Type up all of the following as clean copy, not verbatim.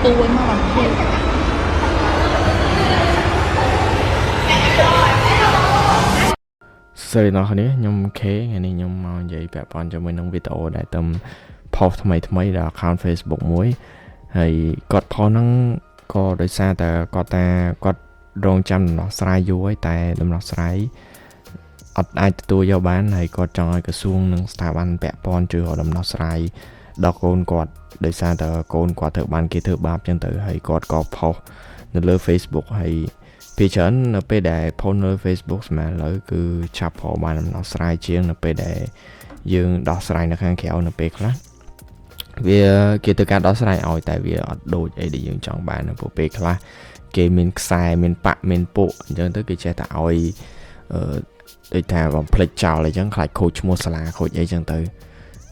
ទូឯមកបានភេ សួស្តីអ្នកនរខ្ញុំ K ថ្ងៃនេះខ្ញុំមកនិយាយពាក់ព័ន្ធជាមួយនឹងវីដេអូដែលទំ post ថ្មីថ្មីដល់ account Facebook មួយហើយគាត់ post ហ្នឹងក៏ដោយសារតែគាត់ថាគាត់រងចាំដំណោះស្រាយយូរហើយតែដំណោះស្រាយអត់អាចទទួលយកបានហើយគាត់ចង់ឲ្យក្រសួងនិងស្ថាប័នពាក់ព័ន្ធជួយរកដំណោះស្រាយដល់កូនគាត់ដោយសារតែកូនគាត់ត្រូវបានគេធ្វើបាបចឹងទៅហើយគាត់ក៏ post នៅលើ Facebook ហើយ ពីច្រើននៅពេលដែល post នៅ Facebook សម្រាប់ឥឡូវគឺឆាប់រកបានដំណោះស្រាយជាងនៅពេលដែលយើងដោះស្រាយនៅខាងក្រៅនៅពេលខ្លះវាគេទៅការដោះស្រាយឲ្យតែវាអត់ដូចអីដែលយើងចង់បាននៅព្រោះពេលខ្លះគេមានខ្សែមានបាក់មានពួកអញ្ចឹងទៅគេចេះតែឲ្យអឺដូចថាបំភ្លេចចោលអីចឹងខ្លាចខូចឈ្មោះសាលាខូចអីចឹងទៅ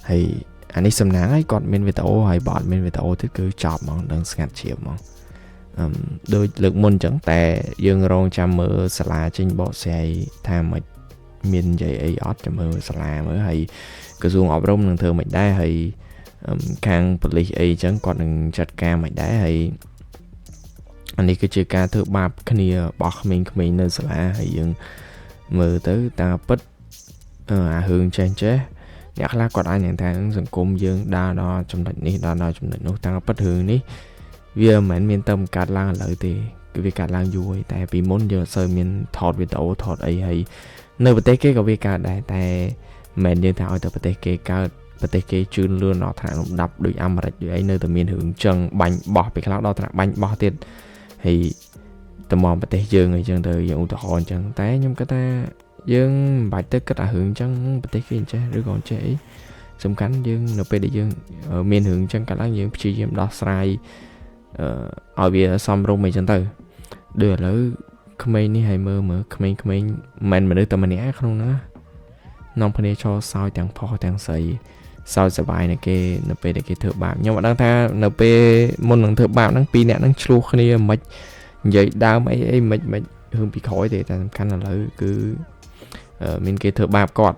ហើយអានេះសំណាងហើយគាត់មានវីដេអូហើយបើអត់មានវីដេអូទៀតគឺចប់ហ្មងដឹងស្ងាត់ជ្រាបហ្មង អឹមដូចលើកមុនអញ្ចឹងតែយើងរងចាំមើលសាលាចេញបកស្រាយថាមិនមាននិយាយអីអត់ចាំមើលសាលាមើលហើយក្រសួងអប់រំនឹងធ្វើមិនដែរហើយអឹមខាងប៉ូលីសអីអញ្ចឹងគាត់នឹងចាត់ការមិនដែរហើយអានេះគឺជាការធ្វើបាបគ្នារបស់ក្មេងៗនៅសាលាហើយយើងមើលទៅតាមពិតអឺអារឿងចេះចេះអ្នកខ្លះគាត់អាចនឹងថាសង្គមយើងដើរដល់ចំណុចនេះដល់ដល់ចំណុចនោះតាមពិតរឿងនេះ វាមិនមែនមានតែកាត់ឡើងឥឡូវទេគឺវាកាត់ឡើងយូរហើយតែពីមុនយើងអត់សូវមានថតវីដេអូថតអីហើយនៅប្រទេសគេក៏វាកើតដែរតែមិនមែនយើងថាឲ្យតែប្រទេសគេកើតប្រទេសគេជឿនលឿនដល់ថ្នាក់លំដាប់ដូចអាមេរិកដូចអីនៅតែមានរឿងចឹងបាញ់បោះពេលខ្លះដល់ថ្នាក់បាញ់បោះទៀតហើយតំងប្រទេសយើងអីចឹងទៅយើងឧទាហរណ៍អញ្ចឹងតែខ្ញុំគិតថាយើងមិនបាច់ទៅគិតអារឿងចឹងប្រទេសគេអញ្ចេះឬក៏អញ្ចេះអីសំខាន់យើងនៅពេលដែលយើងមានរឿងចឹងកើតឡើងយើងព្យាយាមដោះស្រាយ អឺឲ្យវាសមរម្យអីចឹងទៅដូចឥឡូវក្មេងនេះឲ្យមើលមើលក្មេងៗមិនមែនមនុស្សតែម្នាក់ក្នុងហ្នឹងណានាំគ្នាឈរសើចទាំងផុសទាំងស្រីសើចសប្បាយនៅគេនៅពេលដែលគេធ្វើបាបខ្ញុំអត់ដឹងថានៅពេលមុននឹងធ្វើបាបហ្នឹងពីរអ្នកហ្នឹងឆ្លោះគ្នាមិននិយាយដើមអីអីមិនមិនរឿងពីក្រោយទេតែសំខាន់ឥឡូវគឺមានគេធ្វើបាបគាត់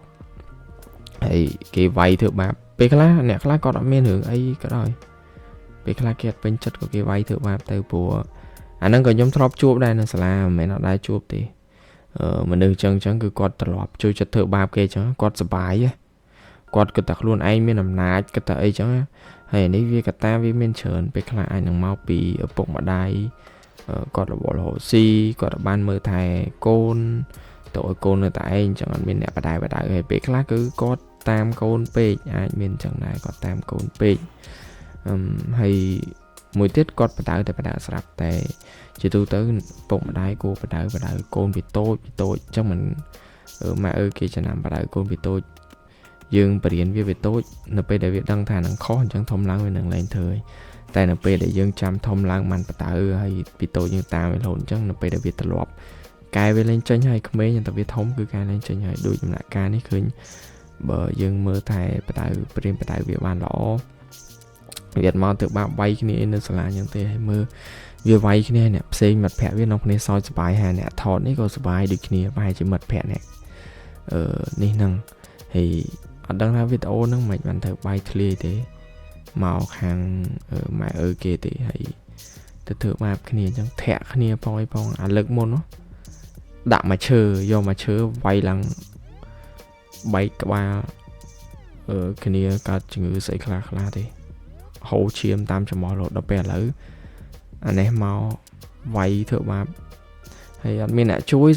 ហើយគេវាយធ្វើបាបពេលខ្លះអ្នកខ្លះគាត់អត់មានរឿងអីក៏ដោយ ពេលខ្លះគេអត់ពេញចិត្តក៏គេវាយធ្វើបាបទៅព្រោះអាហ្នឹងក៏ខ្ញុំធ្លាប់ជួបដែរនៅសាលាមិនមែនអត់ដែរជួបទេអឺមនុស្សចឹងចឹងគឺគាត់ត្រឡប់ជួយចិត្តធ្វើបាបគេចឹងគាត់សប្បាយគាត់គិតតែខ្លួនឯងមានអំណាចគិតតែអីចឹងហើយនេះវាកតាវាមានច្រើនពេលខ្លះអាចនឹងមកពីឪពុកម្ដាយគាត់រវល់រហូតស៊ីគាត់បានមើលថែកូនទៅឲ្យកូននៅតែឯងចឹងអត់មានអ្នកបដាយបដៅហើយពេលខ្លះគឺគាត់តាមកូនពេកអាចមានចឹងដែរគាត់តាមកូនពេក អឹមហើយមួយទៀតគាត់បដៅតែបដៅស្រាប់តែជាទូទៅពុកម្ដាយគួរបដៅបដៅកូនពីតូចពីតូចអញ្ចឹងមិនម៉ែឪគេចំណាំបដៅកូនពីតូចយើងបរៀនវាពីតូចនៅពេលដែលវាដឹងថានឹងខុសអញ្ចឹងធំឡើងវានឹងលែងធ្វើតែនៅពេលដែលយើងចាំធំឡើងបានបដៅហើយពីតូចយើងតាមវារហូតអញ្ចឹងនៅពេលដែលវាត្រឡប់កែវាលែងចេញហើយក្មេងតែវាធំគឺកែលែងចេញហើយដូចដំណាក់កាលនេះឃើញបើយើងមើលតែបដៅព្រៀនបដៅវាបានល្អវាអត់មកទៅបាបវាយគ្នានៅសាលាអញ្ចឹងទេហើយមើលវាវាយគ្នាអ្នកផ្សេងមិត្តភក្តិវានាំគ្នាសើចសប្បាយហើយអ្នកថតនេះក៏សប្បាយដូចគ្នាប្រហែលជាមិត្តភក្តិអ្នកអឺនេះហ្នឹងហើយអត់ដឹងថាវីដេអូហ្នឹងមិនបានត្រូវបាយធ្លាយទេមកខាងម៉ែឪគេទេហើយទៅធ្វើបាបគ្នាអញ្ចឹងធាក់គ្នាផងអីផងអាលើកមុនដាក់មកឈើយកមកឈើវាយឡើងបែកក្បាលអឺគ្នាកើតជំងឺស្អីខ្លះខ្លះទេហូរឈាមតាមច្រមុះរហូតដល់ពេលឥឡូវអានេះមកវាយធ្វើបាបហើយអត់មានអ្នកជួយ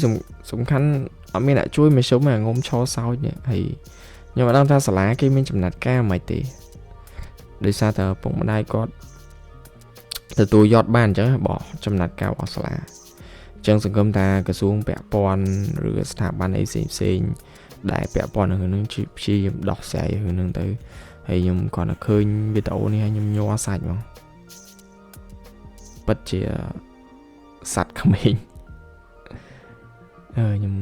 សំខាន់អត់មានអ្នកជួយមកជុំអាងុំឈរសោចនេះហើយខ្ញុំអត់ដឹងថាសាលាគេមានចំណាត់ការមិនទេដោយសារតែពុកម្ដាយគាត់ទទួលយកបានអញ្ចឹងបោះចំណាត់ការរបស់សាលាអញ្ចឹងសង្ឃឹមថាក្រសួងពាក់ព័ន្ធឬស្ថាប័នអីផ្សេងផ្សេងដែលពាក់ព័ន្ធនឹងរឿងព្យាយាមដោះស្រាយរឿងហ្នឹងទៅហើយខ្ញុំគ្រាន់តែឃើញវីដេអូនេះហើយខ្ញុំញ័រសាច់ហ្មងពិតជាសត្វក្មេងអឺខ្ញុំ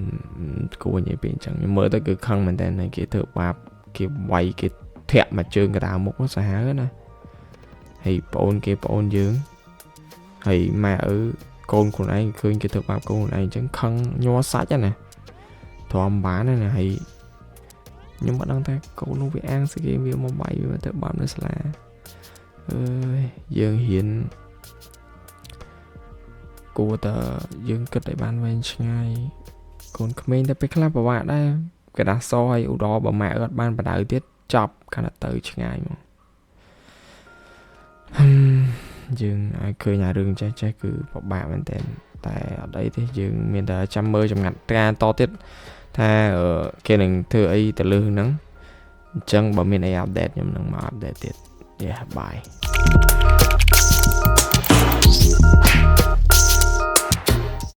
គួរនិយាយពីអញ្ចឹងខ្ញុំមើលទៅគឺខឹងមែនតើគេធ្វើបាបគេវាយគេធាក់មកជើងកណ្ដាលមុខសាហាវណាហើយប្អូនគេប្អូនយើងហើយម៉ែឪកូនខ្លួនឯងឃើញគេធ្វើបាបកូនខ្លួនឯងអញ្ចឹងខឹងញ័រសាច់ណាទ្រាំបានណាហើយខ្ញុំអត់ដឹងថាកូននោះវាអាងស្គីវាមកបាយវាទៅបាបនៅសាលាអើយយើងហ៊ាន គួរតែយើងគិតឲ្យបានវែងឆ្ងាយកូនក្មេងតែពេលខ្លះពិបាកដែរក្រដាសសឲ្យឧត្តរបើម៉ាក់អត់បានបដៅទៀតចប់កាន់តែទៅឆ្ងាយមកហឹមយើងឲ្យឃើញអារឿងចេះចេះគឺពិបាកមែនតើតែអត់អីទេយើងមានតែចាំមើលចំណាត់ការតទៀតថាគេនឹងធ្វើអីទៅលើហ្នឹងអញ្ចឹងបើមានអី update ខ្ញុំនឹងមក update ទៀត។ Yeah, bye.